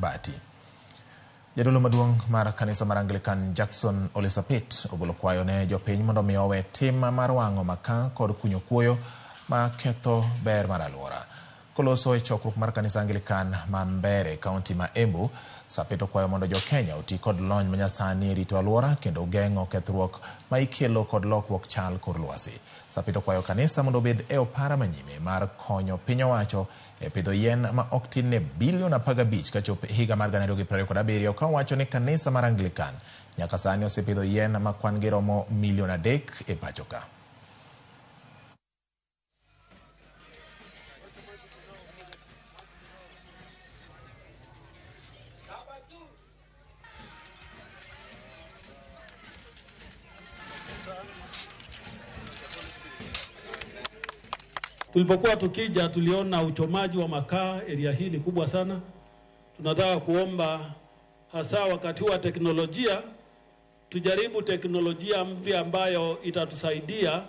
bati. Jadolo maduong' mar kanisa mar Anglican Jackson Ole Sapit ogolo kwayo ne jopiny mondo mi owe tim mar wang'o makaa kod kunyo kuoyo ma ketho ber mar alwora. Koloso e chokruok mar kanisa Anglican ma Mbere, kaunti ma Embu, Sapit okwayo mondo jo-Kenya oti kod lony manyasani e rito alwora kendo geng'o kethruok ma ikelo kod lokruok chal kor lwasi. Sapit okwayo kanisa mondo obed e opara manyime mar konyo piny owacho e pidho yien ma ok tin ne bilion 15 kachop higa mar 2027 ka owacho ni kanisa mar Anglican nyaka sani osepidho yien ma kwan gi romo milion 3 e pacho ka. Tulipokuwa tukija tuliona uchomaji wa makaa area hii ni kubwa sana. Tunataka kuomba hasa wakati wa teknolojia, tujaribu teknolojia mpya ambayo itatusaidia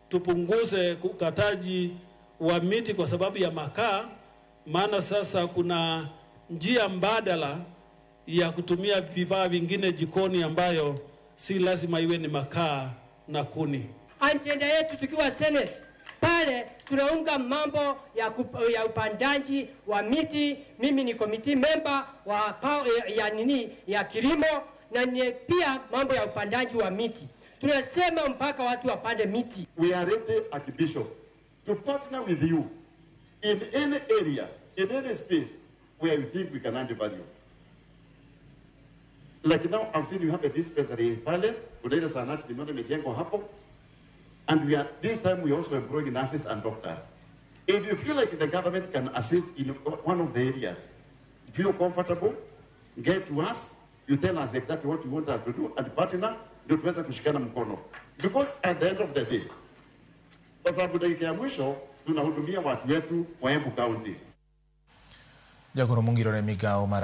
tupunguze ukataji wa miti kwa sababu ya makaa, maana sasa kuna njia mbadala ya kutumia vifaa vingine jikoni ambayo si lazima iwe ni makaa na kuni. Ajenda yetu tukiwa Senate pale tunaunga mambo ya upandaji wa miti. Mimi ni committee member wa ya nini ya kilimo na ni pia mambo ya upandaji wa miti. Tunasema mpaka watu wapande miti. We are ready, Archbishop, to partner with you in any area, in any space where you think we can add value. Like now, I've seen you have a dispensary pale, kuna ile zahanati nimeona imejengwa hapo. And this time we also employing nurses and doctors. If you feel like the government can assist in one of the areas, feel comfortable, get to us, you tell us exactly what you want us to do, and partner, ndio tuweze kushikana mkono. Because at the end of the day, kwa sababu dakika ya mwisho, tunahudumia watu wetu wa Embu County. Jagoro mongirore migao mar